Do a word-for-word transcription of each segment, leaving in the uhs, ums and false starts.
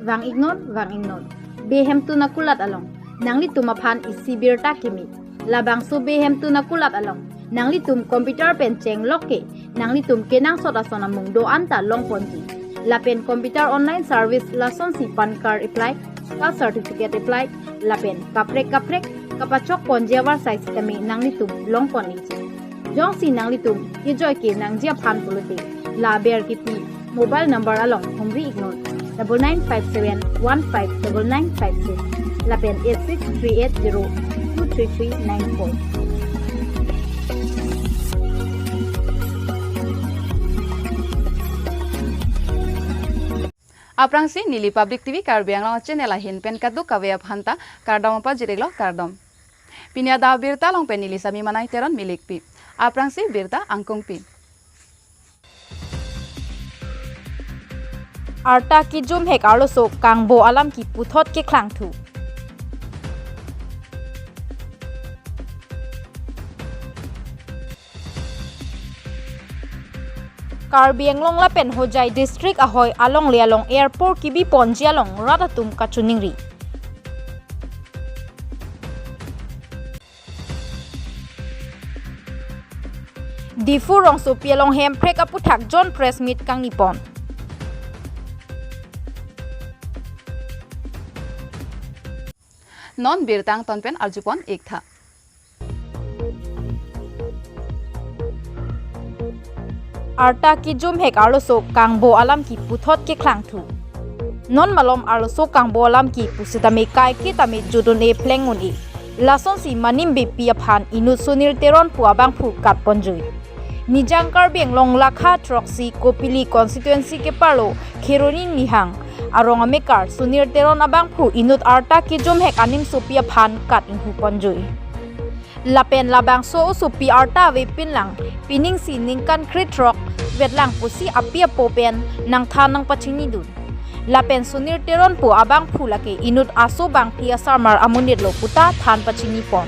Vang-iknon, vang-iknon. Behemtun akulat along nanglitum aphan isi birta kimi. Labangso behemtun akulat along nanglitum computer pen chenglok ke nanglitum kenangsot ason amung do-an ta longponji. Lapen computer online service lasonsi PAN card apply, caste certificate apply, lapen kaprek kaprek kapachokponji avarsai sitame nanglitum longpon-ikji. Jongsi nanglitum kejoi ke nangji aphan pulote, la aber kipi mobile number along humri-iknon, double nine five seven one five double nine five six lapen eight six three eight zero two three three nine four. Aphrangsi neli Public T V Karbi Anglong channel ahin pen kadokave aphanta kardom pajir-iklo, kardom. Pini adap abirta along pen neli Sami Manai Teron milikpi. Aphrangsi birta angkungpi. Arta kejumhek arloso kangbo alam kiputhot keklang thu. Karbi Anglong lapen Hojai district ahoi alongle along airport kibiponji along rat atum kachiningri. Diphu rongsopi along hemprek aputhak John press meet kangnipon. Non birta angton pen arjupon-iktha. Arta kejumhek arloso kangbo alam kiputhot keklang thu. Non malom arloso kangbo alam ki pusitame kaike tame jut un-e pleng un-e. Lasonsi manimbepi aphan inut Sunil Teron pu abangphu katponjui. Nijang Karbi Anglong lakha throksi Kopili constituency keparlo Kheroni Nihang arong amekar Sunil Teron abangphu inut arta kejumhek animsopi aphan kat inghuponjui. Lapen labangso osopi arta avepinlang pining si ningkan krethrok vetlang pusi api apo pen nangthan nangpachinidun. Lapen Sunil Teron pu abangphu lake inut aso bangphli asarmar amonit lo puta than pachinipon.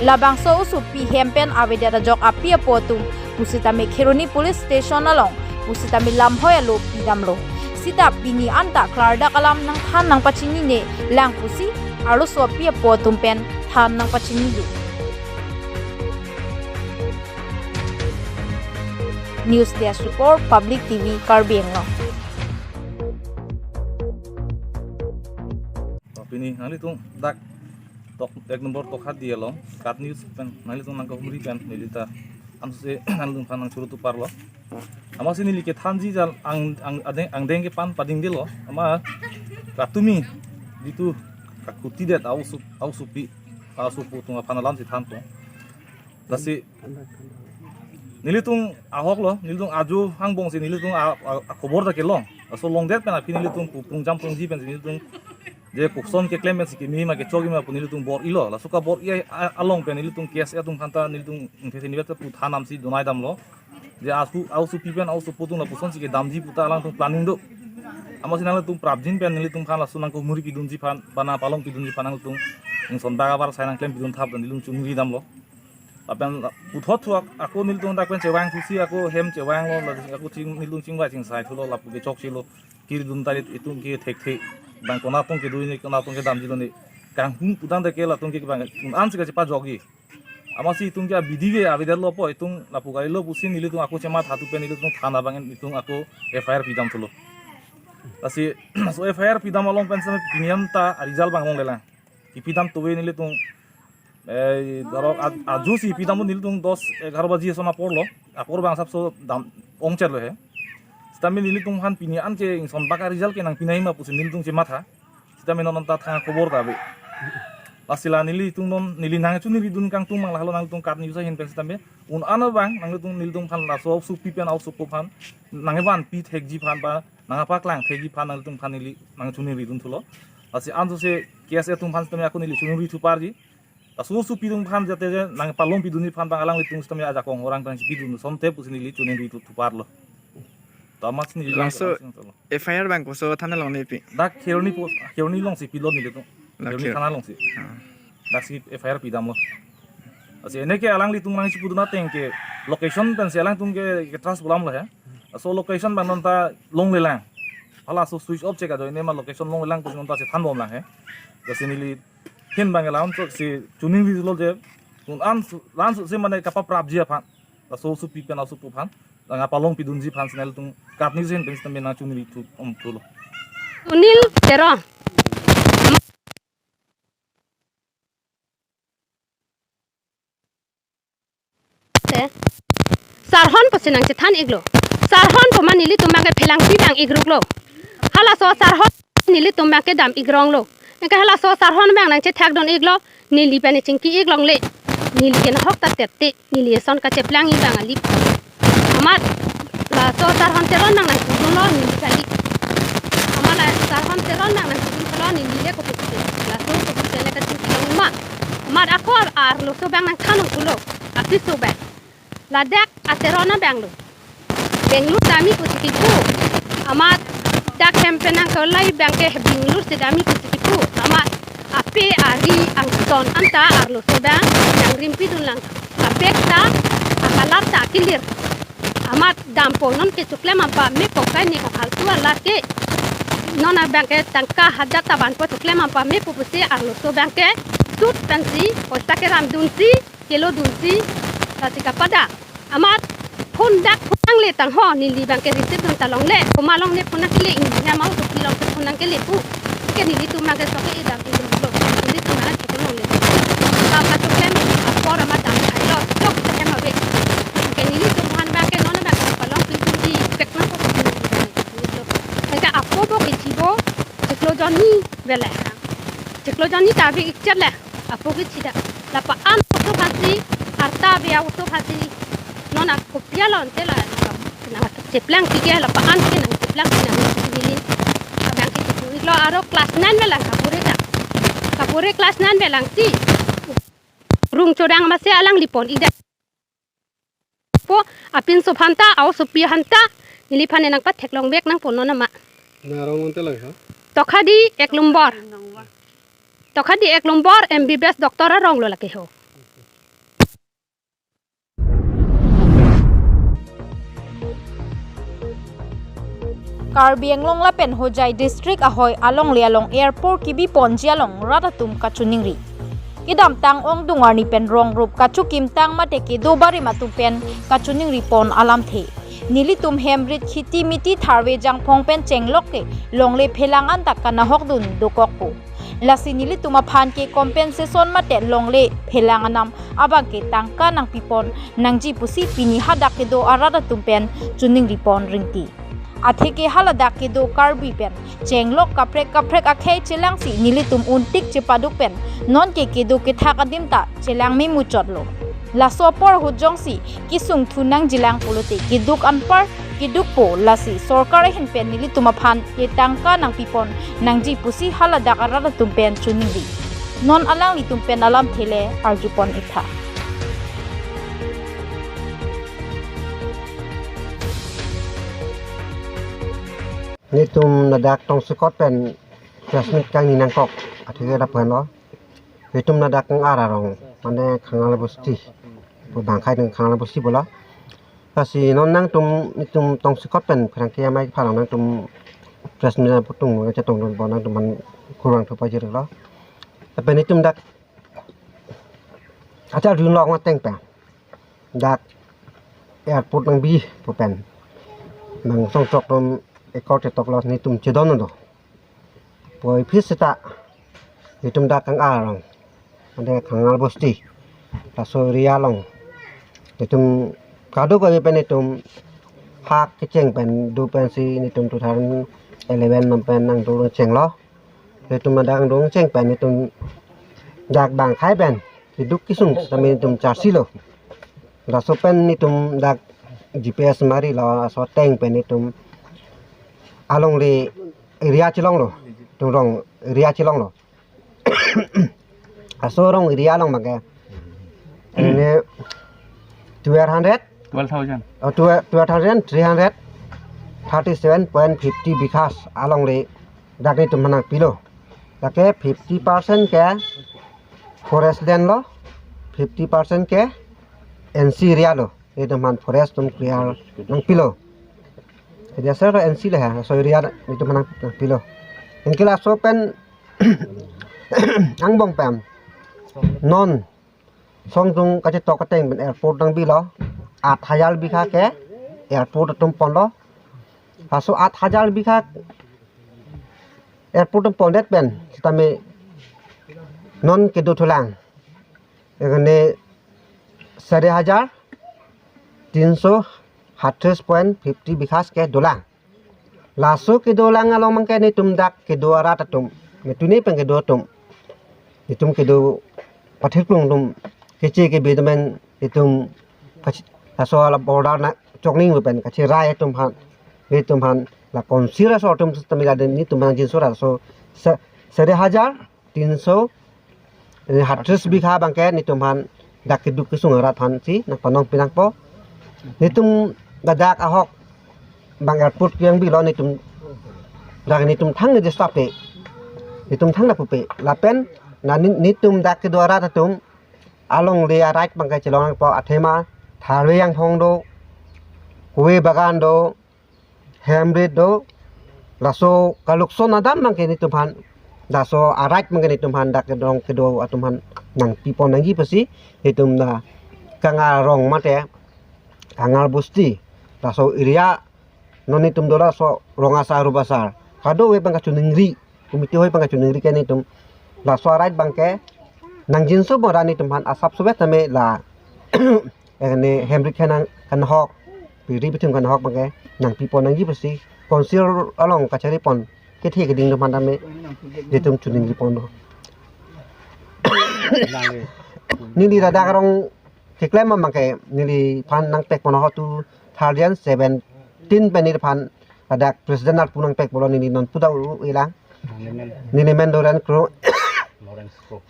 Labangso osopi hem pen avedet ajok api apo atum pusitame Kheroni police station along pusitame lamhoi alo pidamlo. Sita pini anta klardak alam nangthan nangpachinine lang pusi arloso api apo atum pen than nangpachinidun. News Desk Report, Public T V Karbi Anglong. Pini nanglitum dak tok ek number Tokhati along KAT News pen nanglitum nangkahumri pen neli ta ansi nanglitum aphan nangchoro thuparlo. Amatsi neli kethanji jal ang, ang, adeng, angdeng ke pan padingdelo. Amat katumi jitu kakuti det aoso, aosopi, aosopo atum aphan alamsi thanpo. Lasi nelitum ahok lo, nelitum ajo angbongsi nelitum a, a, akhobor ta kelong. Laso longdet pen aphi nelitum pu prungjam prungji pensi nelitum je koson keklem pensi kimi ma kechok ma pu nelitum bor-ilo. Laso kabor-i a, a, along pen nelitum KSA atum aphanta nelitum ingthe theni vet pu than namsi donai damlo. Je asu, aosopi pen aosopo atum lapusonsi kedamji puta alangtum planning do. Amatsi nanglitum prapjin pen nelitum aphan laso nangkahumri pidunji aphan, bana palong pidunji aphan nangtum ingson bak avarsai nangklem pidun thap dan nelitum chunri damlo. Lapen puthot thu ak-, ako nelitum dak pen chevang thusi ako hem chevanglo, lapen ako ching, nelitum chingvai chingsai thulo, lapu ke chokchelo, kiridun tarit itum ke thekthe. Bang konat atum kedo ne, konat atum kedamjilo ne. Kanghum pudang deke latum ke bang ansi kachepajokji. Amatsi itum ke abidi ke avedetlo po, itum lapu kalilo pusi nelitum ako chematha thu pen nelitum thana bang itum ako FIR pidam thulo. Lasi so FIR pidam along pen same pini anta result bang longlelang. Kipidam tuwe nelitum, eh, daro a-, ajusi pidam nelitum dos egaro baji ason aporlo. Apor bang asapso dam ongcherlo he. Sitame nelitum aphan pini an ke ingson bak a-result ke nangpinai ma pusi nelitum chematha. Sitame non anta thang khobor ta ave. Lasi la nelitum non neli nangchuniridun kangtung mang lahelo nangtum KAT News ahin pen sitame. Un-an abang nangtum nelitum aphan laso aosopi pen aosopo aphan nangvanpi thekji aphan ba nangpaklang thekji aphan nangtum aphan neli nangchuniridun thulo. Lasi ansose KSA atum aphan sitame ako neli chunri thuparji. Laso aosopi atum aphan jate je nangpalong pidunji aphan bang alanglitum sitame ajakong orang tang si pidun asonte pusi neli chunri thu thuparlo. Tamat neli Laso langsung thulo. FIR bang koso thana along nepi? Dak Kheroni po, Kheroni alongsi pilo nelitum. La Kheroni Kher- thana alongsi. Ah. Daksi FIR pidamlo. Lasi ene ke alanglitum nangsi pudun ateng ke location pensi alangtum ke, ke trust bolamlo he. Laso location bang non ta longlelang. Halaso switch off chek ajoine ma location longlelang pusi non ta chethan bomlang he. Jasi neli hin bang la-an so si choningri lo je, non an su, la-an so si mane kapaprapji aphan. Laso supi pen asopo aphan, nangpalongpidunji aphan si nelitum katni jin pen sitame nangchoningri thu, um, thulo. Sunil Teron. Te, Sarhon pusi nangchethan iklo. Sarhon pu ma nelitum abangke phelangpi bang ikruklo. Halaso Sarhon nelitum abangke dam ikronglo. Anke halaso Sarhon abang nangchethakdun iklo. Neli pen chingki iklongle. Neli ke nahok ta tepte. Neli eson kacheplang ibang ali. Amat laso Sarhon Teron abang nangkudunlo neli kali. Amat la Sarhon Teron abang nangkudunlo neli le kopi kopi. Laso kopi kopi le kachingki long ma. Amat ako arloso abang nangthan-ong pulo. Apiso abang. Ladak a Teron abang lo. Bangalore damji pusi kipu. Amat dak hem pen nangkolai abangke Bangalore si damji pusi kipu. Amat ape ari angton anta arloso abang nangrimpidunlang. Apek ta akalat ta kilir. Amat dampo non ke choklem apamepo kaini kaphaltu alat ke. Non abangke tangka hajar ta vanpo choklem apamepo pusi arloso abangke sut pensi poisa keramdunsi kelodunsi lasi kapada. Amat phone dak phone nangle tangho neli abangke receive dun ta longle. Komat along ne phone nangkele, engineer ma utupi along ke phone nangkele pu. Ke nelitum abangke sok ke edam idun lo. Nelitum abangke choklo longle. Ka pachoklem apor amat dam thailo. Chok sehem ave. Ke nelitum aphan abangke non abangke palongpidunji pek nangpo. Ke apo bo ke chibo chiklo jonni vele. Chiklo jonni ta ave ikchet le. Apo ke chida. La pa-an oso aphansi, arta ave oso aphansi. Non a kopi along te la, nangcheplang ke la pa-an ke nangcheplang ke nangneli. Abangke chipu iklo aro class nine velang kapure ta. Kapure class nine velangsi. Rung chodang masi alangli pon ida. Po apinso aphanta, aosopi aphanta, neliphan nangpatheklong vek nangpo non ama. Nang arong ante lang ha? Tokhadi ek nombor. Tokhadi ek nombor M B B S doctor arong lo lake ho. Karbi Anglong lapen Hojai district ahoi alongle along airport kebi ponji along rat atum kachoningri. Kedamtang ongdung arni pen rong rup kachokimtang mate kedo barim atum pen kachoningri pon alamthe. Nelitum hem rit khiti miti tharve jangphong pen chenglok ke longle phelang anta kanahokdun dokokpo. Lasi nelitum aphan ke compensation mate longle phelang anam abangke tangka nangpipon nangji pusi pini hadak kedo arat atum pen choningri pon ringti. Atheke haladak kedo Karbi pen chenglok kaprek kaprek akhei chelangsi nelitum untik chepaduk pen nonke kedo kethak adim ta chelang memuchotlo. Laso apor ahut jongsi kesung thu nangjilang pulote keduk anpar kedukpo, lasi sorkar ahin pen nelitum aphan ke tangka nangpipon nangji pusi haladak arat atum pen choningri. Non alanglitum pen alamthe le arjupon iktha. Nelitum ladak tongsekot pen press meet kangni nangkok atheke lapu-an lo. Nelitum ladak Kangar arong, mane Khangal Bosti. Pu bangkhai nang Khangal Bosti bola. Lasi non nangtum, nelitum tongsekot pen pherangke amei pharang nangtum press meet putung chetongdunpo, nangtum aphan kurvangthu pajirlo. Lapen nelitum dak acha dunlok mateng pen dak airport nangbi pu pen bang songchok atum ekor chetoklo, nelitum chedon do. Puvoiphit seta nelitum dak Kangar arong, ante Khangal Bosti, laso area along nelitum kadokave pen nelitum hak kecheng pen do pensi nelitum two thousand eleven along pen nangdodun chenglo. Nelitum ladak dodun cheng pen nelitum dak bangkhai pen keduk kesung sitame nelitum charsi lo. Laso pen nelitum dak G P S marilo, laso ateng pen nelitum alongle area chelonglo, tum rong area chelonglo. Laso rong area along abangke ini twelve hundred, twelve thousand. Oh, twelve, twelve thousand three hundred thirty-seven point fifty bighas alongle dak nelitum aphan nangpilo. Lake fifty percent ke forest land lo, fifty percent ke N C area lo. Nelitum aphan forest atum clear nangpilo. Jadi asal N C le ha, so area netum aphan nangpilo. Anke laso pen angbong pen non songdung kachetok ateng pen airport nangbilo, aat hajar bigha ke airport atum ponlo. Laso aat hajar bigha airport atum pondet pen sitame non kedo thulang, ekne sare hajar tinso hatris point fifty bigha ke dolang. Laso kedolang along abangke netum dak kedo arat atum, metuni pen kedo atum, netum kedo pathirklung atum, keche kebe atum pen netum kachi-, laso ala border nangchokning pen kachirai atum aphan, netum aphan la council aso atum sitame laden netum aphan jinso laso sa-, sare hajar tinso, eh, hatris bigha abangke netum aphan dak keduk kesung arat aphansi nangpanong pinangpo. Netum ladak ahok bang airport ke nangbilo, netum dak netum thang ne disturb pe, netum thang na pupe. Lapen na ni-, netum dak kedo arat atum alongle a-right abangke chelong nangpo, athema tharve angphong do, kove bagan do, hemrit do, laso kalukson adam abangke netum aphan, laso a-right abangke netum aphan dak kedong kedo atum aphan nangpipon nangji pusi netum na Kangar rong mate Kangar bosti, laso area non netum do laso rong asar rup asar kadokave abang kachoningri, committee hoi abang kachoningri ke netum laso a-right abangke nangjinso bora netum aphan asap suvet tame la ekne hemrit khenang kanhok, piri pithum kanhok abangke nangpipon nangji pusi council along kacharipon kethe keding atum aphan tame netum choningripon do. Neli ladak arong keklem abangke neliphan nangpekpon ho two thousand seventeen pen neliphan ladak president arpu nangpekpolo, neli non puda u-, u-, ilang. Neli men Doren Kro. Lawrence Kro.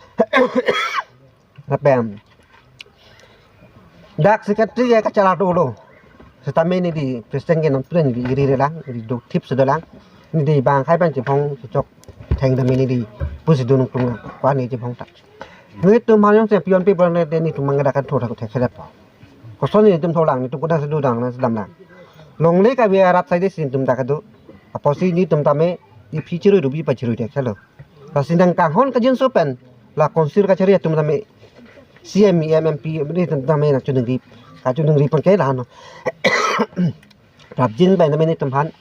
Lapen dak secretary ke kacharli dolo. Sitame neli president ke non puda neli iri relang, neli do thip sedolang. Neli bang khai bang chephong chechok theng tame neli pusi dunung tung kwa neli chephong ta. Netum aphan jongsi pion pe bor ne netum mangada kan thora ko thekhe po. Koson netum tholang, netum kodak sedu dang na sedam lang. Longle kave arat saide si netum dak kedo. Apotsi netum tame iphi chirui rubi pachirui thekhe lo. Lasi nangkanghon kajinso pen la council kachari atum tame C M, E M, M P netum tame nangchoningri, kachoningri abangke la no. Prapjin bai tame netum aphan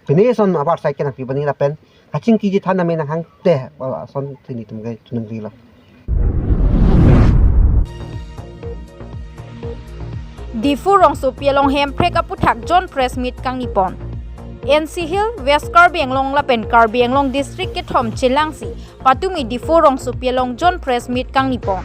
pini ason abar sai ke nangpi bani lapen kachingki chethan tame nanghang te, ason si netum ke choningrilo. Diphu rongsopi along hemprek aputhak joint press meet kangnipon. N C Hills, West Karbi Anglong lapen Karbi Anglong district kethom chelangsi patumi Diphu rongsopi along joint press meet kangnipon.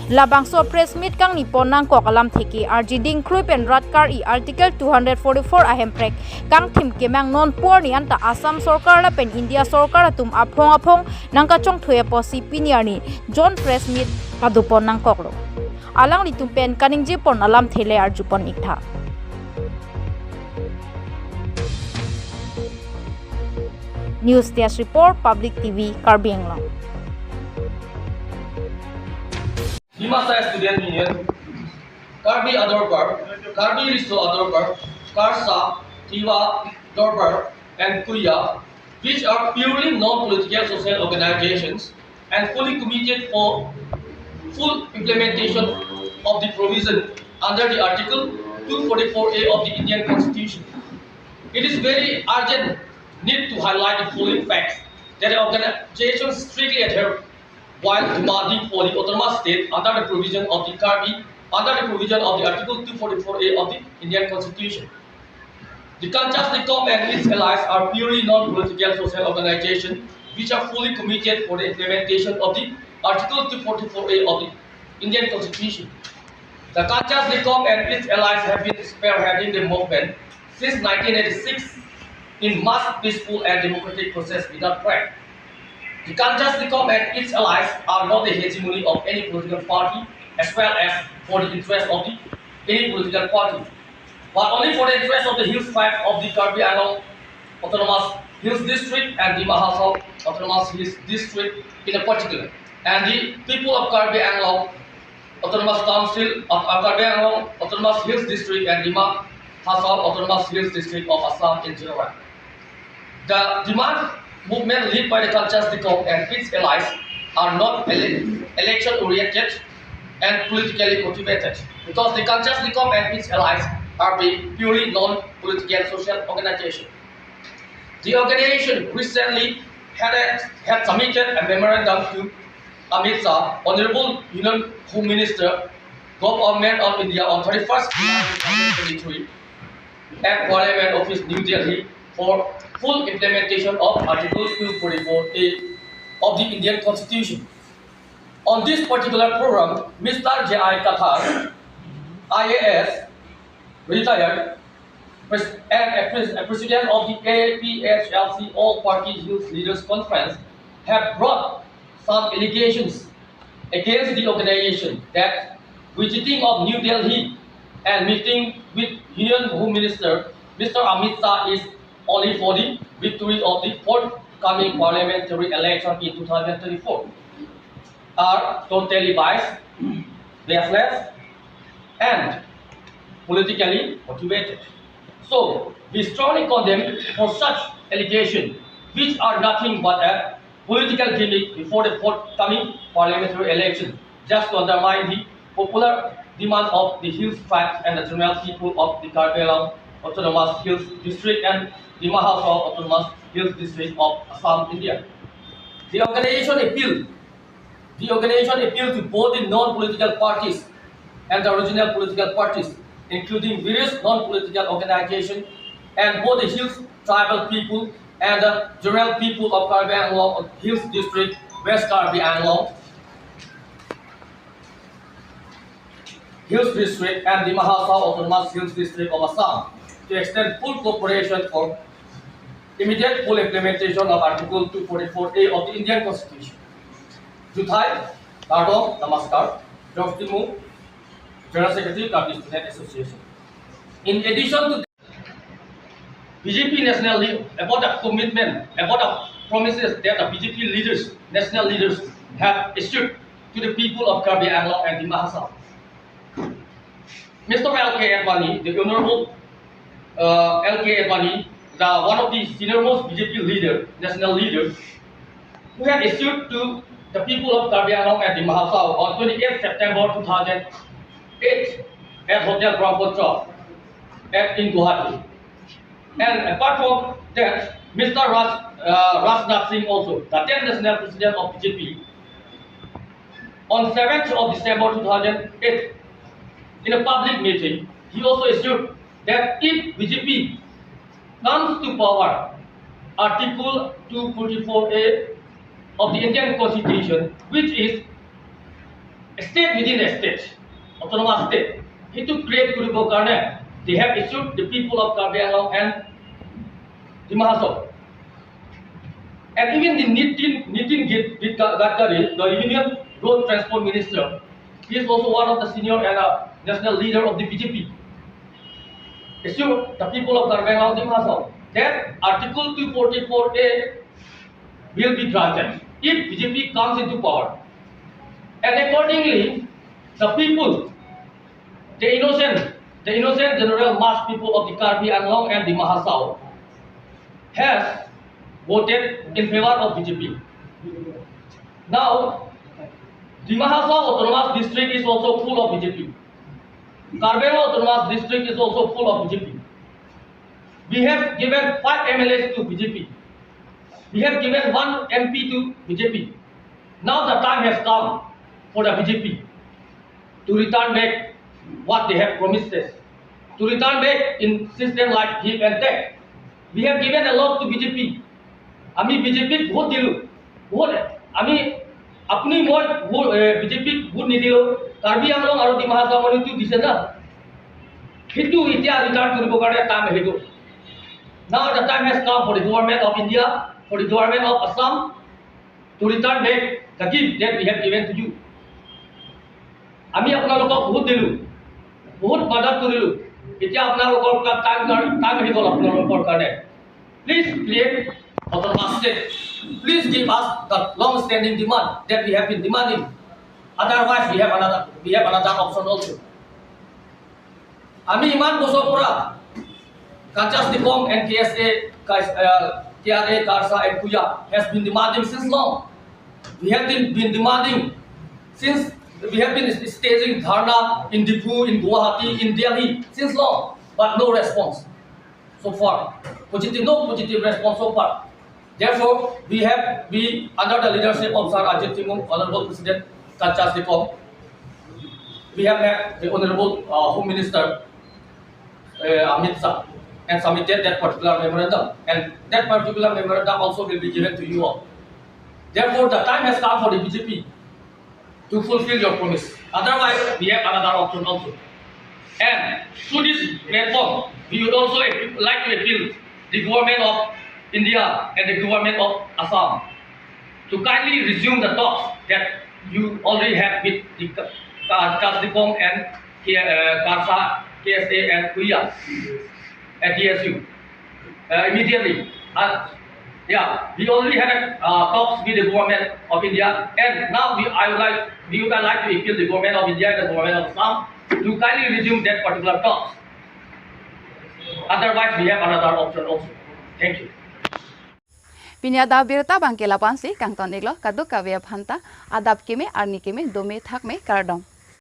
Labangso press meet kangnipon nangkok alamthe ke arjiding krui pen rat kar-i Article two hundred forty-four ahemprek kangthim kemang non pu arni anta Assam sorkar lapen India sorkar atum aphong aphong nangkachongthui apotsi pini arni joint press meet padopon nangkoklo. Alanglitum pen kaningjepon alamthe le arjupon iktha. News Desk Report, Public T V, Karbi Anglong. Dimasa Student Union, Karbi Adorbar, Karbi Riso Adorbar, KARSA, Tiwa Dorbar, and KUYA, which are purely non-political social organizations and fully committed for full implementation of the provision under the Article two forty-four A of the Indian Constitution. It is very urgent need to highlight the following facts that the organization strictly adhere while demanding for the autonomous state under the provision of the Karbi, under the provision of the Article two forty-four A of the Indian Constitution. The Kanchas Deikhom and its allies are purely non-political social organization which are fully committed for the implementation of the Article two forty-four A of the Indian Constitution. The Kanchas Deikhom and its allies have been spearheading the movement since nineteen eighty-six in mass, peaceful and democratic process without threat. The Kanchas Deikhom and its allies are not the hegemony of any political party as well as for the interest of the, any political party, but only for the interest of the Hills Tribe of the Karbi Anglong Autonomous Hills District and Dima Hasao Autonomous Hills District in a particular, and the people of Karbi Anglong Autonomous Council of, uh, Karbi Anglong Autonomous Hills District and Dima Hasao Autonomous Hills District of Assam in January. The demand movement led by the Kanchas Nikom and its allies are not ele- election oriented and politically motivated, because the Kanchas Nikom and its allies are being purely non-political social organization. The organization recently had, a, had submitted a memorandum to Amit Shah, Honorable Union Home Minister, Government of India, on thirty-first July twenty twenty-three at Parliament Office, New Delhi, for full implementation of Article two forty-four A of the Indian Constitution. On this particular program, Mister J I Kathar, I A S, retired, pres- and a pres- a president of the A P H L C All Party Hills Leaders Conference, have brought some allegations against the organization that visiting of New Delhi and meeting with Union Home Minister Mister Amit Shah is only for the victory of the forthcoming parliamentary election in two thousand twenty-four are totally biased, baseless, and politically motivated. So, we strongly condemn for such allegations, which are nothing but a political gimmick before the forthcoming parliamentary election, just to undermine the popular demands of the Hills Tribes and the general people of the Karbi Anglong Autonomous Hills District and Dima Hasao Autonomous Hills District of Assam, India. The organization appeal, the organization appeal to both the non-political parties and the regional political parties, including various non-political organizations and both the Hills tribal people and the general people of Karbi Anglong Hills District, West Karbi Anglong Hills District and Dima Hasao Autonomous Hills District of Assam to extend full cooperation for immediate full implementation of Article two forty-four A of the Indian Constitution. Juthai, kardom, namaskar, George Timung, General Secretary, Karbi Student Association. In addition to B J P national lead, about the commitment, about the promises that the B J P leaders, national leaders have issued to the people of Karbi Anglong and Dima Hasao. Mister L K Advani, the Honorable uh, L K Advani, the one of the senior most B J P leader, national leader, who had issued to the people of Karbi Anglong and Dima Hasao on twenty-eighth September two thousand eight at Hotel Brahmaputra at in Guwahati. And apart from that, Mister Raj, uh, Rajnath Singh also, the then national president of B J P, on seventh of December two thousand eight, in a public meeting, he also assured that if B J P comes to power, Article two forty-four A of the Indian Constitution, which is a state within a state, autonomous state, সেইটো create কৰিবৰ কাৰণে they have issued the people of Karbi Anglong and Dima Hasao. And even the Nitin, Nitin Gad- Gadkari, the Union Road Transport Minister, he is also one of the senior and a national leader of the B J P, assured the people of Karbi Anglong Dima Hasao that Article two forty-four A will be granted if B J P comes into power. And accordingly, the people, the innocent, the innocent general mass people of the Karbi Anglong and Dima Hasao has voted in favor of B J P. Now, Dima Hasao Autonomous District is also full of B J P. Karbi Anglong Autonomous District is also full of B J P. We have given five M L As to B J P. We have given one M P to B J P. Now the time has come for the B J P to return back what they have promised us, to return back in system like give and take. We have given a lot to B J P. আমি বিজেপিক ভোট দিলো, ভোট আমি আপুনি মই ভোট, এ, বিজেপিক ভোট নিদিলো, কাৰ্বি আংলং আৰু ডিমা হাছাও মানুহেতো দিছে না, সেইটো এতিয়া ৰিটাৰ্ণ কৰিবৰ কাৰণে টাইম আহিব। Now the time has come for the government of India, for the government of Assam to return back the gift that we have given to you. আমি আপোনালোকক বহুত দিলো, বহুত মাদাত কৰিলো, এতিয়া আপোনালোকৰ টাইম, টাইম আহি গ'ল আপোনালোকৰ কাৰণে। Please create autonomous state. Please give us the long standing demand that we have been demanding. Otherwise, we have another, we have another option also. আমি ইমান বছৰ পৰা Kanchas Dikong and K S A, Kais- uh, K R A, KARSA and KUYA has been demanding since long. We have been, been demanding since, we have been staging dharna in Diphu, in Guwahati, in Delhi since long, but no response so far. Positive, no positive response so far. Therefore, we have, we, under the leadership of Sir Ajit Timung, Honorable President Kanchas Dikong, we have met the Honorable, uh, Home Minister, uh, Amit Shah, and submitted that particular memorandum. And that particular memorandum also will be given to you all. Therefore, the time has come for the B J P to fulfill your promise. Otherwise, we have another option also. And through this platform, we would also appeal- like to appeal the government of India and the government of Assam to kindly resume the talks that you already have with the Ka- Ka- Kanchas Dikong and K- uh, KARSA, K S A and KUYA at T S U, uh, immediately. Uh, yeah, we already had, uh, talks with the government of India, and now we, I would like, we would like to appeal the government of India and the government of Assam to kindly resume that particular talks. Otherwise, we have another option also. Thank you. Pini adap abirta abangke la-ansi kangton-iklo, kadokave aphanta adap keme, arni keme, dome thakme, kardom.